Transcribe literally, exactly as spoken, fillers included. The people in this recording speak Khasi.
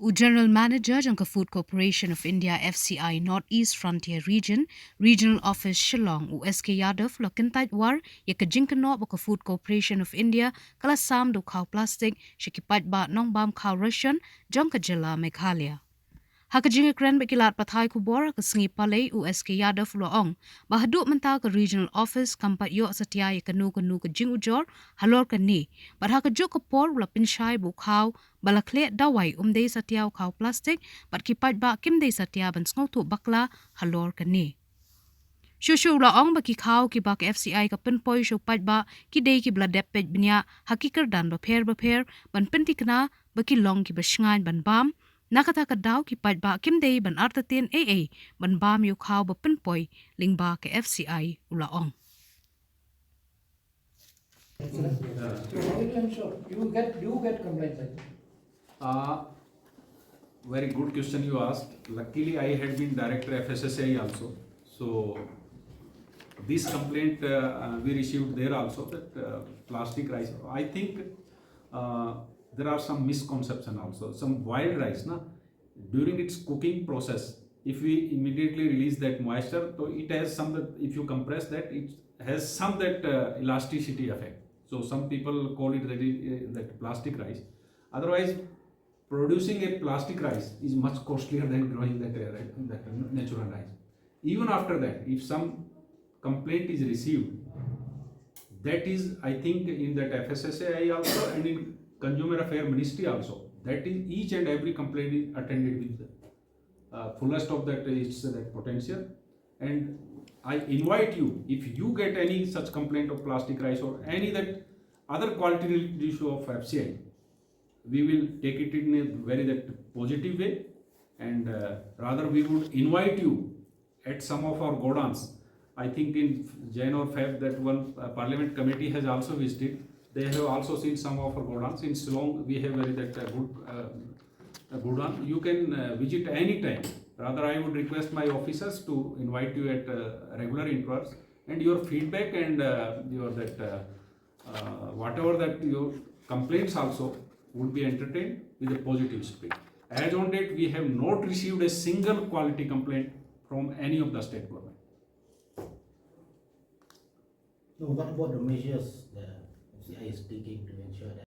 U General Manager jong ka Food Corporation of India F C I North East Frontier Region, Regional Office Shillong, u S K Yadav, u la kyntait war ïa ka jingkynnoh ba ka Food Corporation of India ka la sam da u khaw plastik sha ki paidbah nongbam khaw ration jong ka jylla Meghalaya. Ha ka jingïakren bad ki lad pathai khubor ha ka sngi Palei, u S K Yadav u la ong ba haduh mynta ka Regional Office kam pat ïoh satia ïa kano kano ka jingujor halor kane, bad ha kajuh ka por u la pynshai ba u khaw ba la khleh dawai um dei satia u khaw plastik, bad ki paidbah kim dei satia ban sngewthuh bakla halor kane. Shuh shuh u la ong ba ki khaw kiba ka F C I ka pynpoi sha u paidbah ki dei kiba la dep peit bniah ha ki kyrdan bapher bapher ban pynthikna ba ki long kiba shngaiñ ban bam, na kata ka daw ki paidbah kim dei ban artatien ei ei ban bam ïa u khaw ba pynpoi lyngba ka F C I, u la ong. So how you ensure you get you get complaints, I think. Uh, very good question you asked. Luckily, I had been director F S S A I also. So this complaint uh, uh, we received there also, that uh, plastic rice. I think uh, there are some misconception also. Some boiled rice, na, during its cooking process, if we immediately release that moisture, so it has some that, if you compress that, it has some that uh, elasticity effect. So some people call it that, it, uh, that plastic rice. Otherwise, producing a plastic rice is much costlier than growing that, uh, that natural rice. Even after that, if some complaint is received, that is, I think, in that F S S A I also and in Consumer Affair Ministry also, that is, each and every complaint is attended with uh, fullest of that its that potential. And I invite you, if you get any such complaint of plastic rice or any that other quality related issue of F C I, we will take it in a very that positive way, and uh, rather we would invite you at some of our godowns. I think in Jan or Feb that one uh, Parliament committee has also visited. They have also seen some of our godowns. In Shillong, we have very that uh, good uh, a godown. You can uh, visit any time. Rather, I would request my officers to invite you at uh, regular intervals, and your feedback and uh, your that uh, uh, whatever that your complaints also would be entertained with a positive spirit. As on date, we have not received a single quality complaint from any of the state government. No, what about the measures the F C I is taking to ensure that